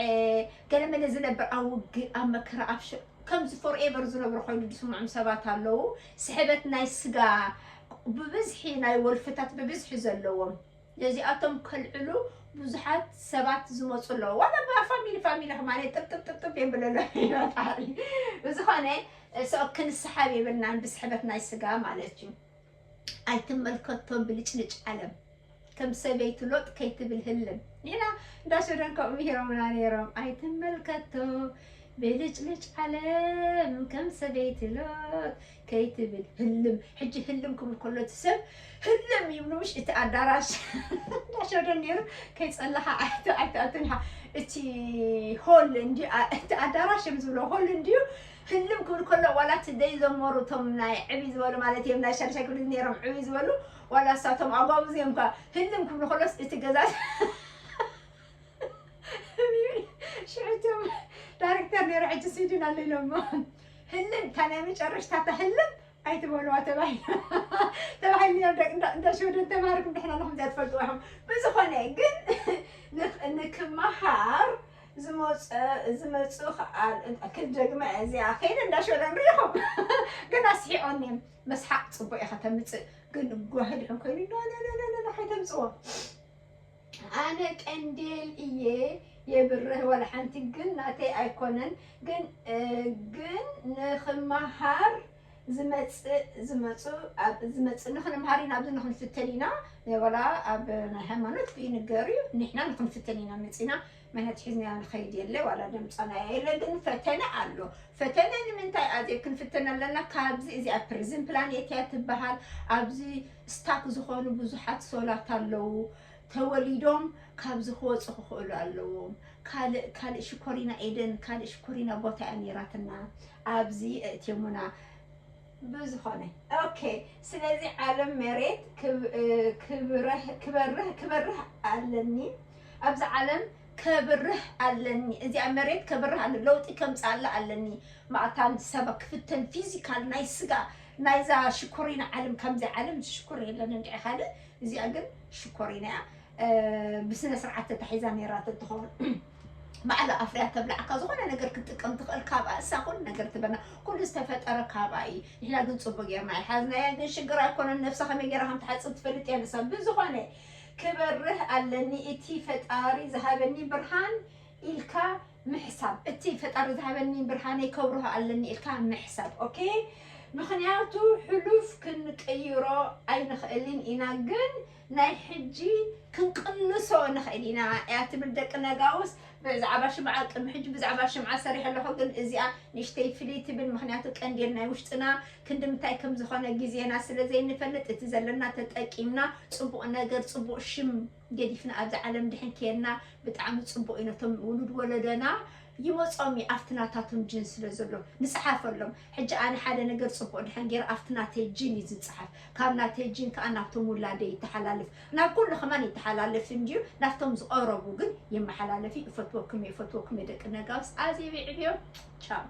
ገለመለ ዝነብር ኣብ ውግእ፣ ኣብ መከራ፣ ኣብ ሸ-፣ ከምዚ ፎርኤቨር ዝነብሩ ኮይኑ ዝስምዖም ሰባት ኣለዉ። ስሕበት ናይ ስጋ፣ ብብዝሒ ናይ ወልፍታት ብብዝሒ ዘለዎም ነዚኣቶም ከልዕሉ ብዙሓት ሰባት ዝመፁ ኣለዉ። ዋላ ብ ፋሚሊ ፋሚሊ ከማነ ጥብጥብ ጥብጥብ የብለሎ ፈጣሪ። ብዝኾነ ሰው ክንስሓብ የብልናን ብስሕበት ናይ ስጋ ማለት እዩ። ኣይትመልከቶ ብልጭልጭ ዓለም ከም ሰበይቲ ሎጥ ከይትብል ህልም። ኢና እንዳ ሸደን ከምኡ ምሂሮምና ነይሮም። ኣይትመልከቶ ብልጭልጭ ዓለም ከም ሰበይቲ ሎጥ ከይትብል ህልም። ሕጂ ህልም ክብል ከሎ እቲ ሰብ ህልም ይብሉ ምሽ እቲ ኣዳራሽ እንዳ ሸደን ነይሩ ከይጸለኻ ኣይትኣትንሓ እቲ ሆል እንዲ እቲ ኣዳራሽ እዮም ዝብሎ ሆል እንድዩ። ህልም ክብል ከሎ ዋላ እቲ ደይ ዘመሩ እቶም ናይ ዕብይ ዝበሉ ማለት እዮም ናይ ሻድሻይ ክፍሊ ነይሮም ዕብይ ዝበሉ ዋላ እሳቶም ኣጓብዝ እዮም እኳ ህልም ክብሉ ከሎስ እቲ ገዛ ሽዑ እቶም ዳይሬክተር ነይሩ ሕጂ ስዊድን ኣሎ ኢሎሞ ህልም እታ ናይ መጨረሽታ እታ ህልም ኣይትበልዋ ተባሂሉ ተባሂሉ ነይሩ ደቂ እንዳ ሽወደን ተማሃርኩም ድሕና ኣለኹም እዚኣ ትፈልጥዋ ኢኹም። ብዝኾነ ግን ንክ- ንክመሃር ዝመፀ ዝመፁ ከዓል ክደግመ እዚኣ ከይደ እንዳ ሽወደን ሪኢኹም ግን ኣስሒቆኒ። መስሓቅ ፅቡቅ ኢኻ ተምፅእ ግን ጓህድ ሕን ኮይኑ ኖ ኖ ኖ ኖ ኖ ኖ ከይተምፅዎ። ኣነ ቀንዴል እየ የብርህ ዋላ ሓንቲ ግን ናተይ ኣይኮነን ግን ግን ንክመሃር ዝመፅእ ዝመፁ ዝመፅእ ንክንምሃር ኢና ኣብዚ ንክንፍተን ኢና ናይ ዋላ ኣብ ናይ ሃይማኖት ይንገር እዩ ንሕና ንክንፍተን ኢና መፂና መነት ሒዝና ንኸይድ የለ ዋላ ደምፃና የለ ግን ፈተነ ኣሎ ፈተነ ንምንታይ ኣዜ ክንፍተን ኣለና ካብዚ እዚኣ ፕሪዝን ፕላኔት እያ ትበሃል ኣብዚ ስታክ ዝኾኑ ብዙሓት ሶላት ኣለዉ ተወሊዶም ካብዚ ክወፁ ክኽእሉ ኣለዎም ካልእ ካልእ ሽኮሪና ኤደን ካልእ ሽኮሪና ቦታ እያ ነይራትና ኣብዚ እእትየሙና ብዝኾነ ኦኬ ስለዚ ዓለም መሬት ክበርህ ክበርህ ኣለኒ ኣብዚ ዓለም ከብርህ ኣለኒ እዚኣ መሬት ከብርህ ኣለ ለውጢ ከምፃላ ኣለኒ ማእታን ሰብ ክፍተን ፊዚካል ናይ ስጋ ናይዛ ሽኮሪና ዓለም ከምዚ ዓለም ሽኮር የለን እንዲ ካልእ እዚኣ ግን ሽኮሪና እያ ብስነ ስርዓት ተታሒዛ ነይራ ተትኸውን ባዕላ ኣፍርያ ተብላዕካ ዝኾነ ነገር ክትጥቀም ትኽእል ካብኣ እሳ ኩሉ ነገር ትበና ኩሉ ዝተፈጠረ ካብኣ እዩ ንሕና ግን ፅቡቅ ጌርና ይሓዝናያ ግን ሽግር ኣይኮነን ነፍሳ ከመይ ጌራ ከም ትሓፅብ ትፈልጥ እያ ንሳ ብዝኾነ ክበርህ ኣለኒ እቲ ፈጣሪ ዝሃበኒ ብርሃን ኢልካ ምሕሳብ እቲ ፈጣሪ ዝሃበኒ ብርሃነይ ከብርሆ ኣለኒ ኢልካ ምሕሳብ ኦኬ ምኽንያቱ ሕሉፍ ክንቅይሮ ኣይንኽእልን ኢና ግን ናይ ሕጂ ክንቅንሶ ንኽእል ኢና እያ ትብል ደቂ ነጋውስ ብዛዕባ ሽምዓ ቅድሚ ሕጂ ብዛዕባ ሽምዓ ሰሪሐ ኣለኹ ግን እዚኣ ንእሽተይ ፍልይ ትብል ምኽንያቱ ቀንዴል ናይ ውሽጥና ክንዲ ምንታይ ከም ዝኾነ ግዜና ስለ ዘይንፈልጥ እቲ ዘለና ተጠቂምና ፅቡቕ ነገር ፅቡቕ ሽም ገዲፍና ኣብዚ ዓለም ድሕን ከየና ብጣዕሚ ፅቡቕ እዩ ነቶም ውሉድ ወለደና ይመፆም እዩ ኣብቲ ናታቶም ጅን ስለ ዘሎ ንፅሓፈሎም ሕጂ ኣነ ሓደ ነገር ፅቡቕ ድሕን ገይረ ኣብቲ ናተይ ጅን እዩ ዝፅሓፍ ካብ ናተይ ጅን ከዓ ናብቶም ውላደይ ይተሓላልፍ ናብ ኩሉ ከማን ይተሓላልፍ እንድዩ ናብቶም ዝቐረቡ ግን ይመሓላለፍ እዩ እፈትወኩም እየ እፈትወኩም እየ ደቂ ነጋውስ ኣዝየ ይዕብዮም ቻው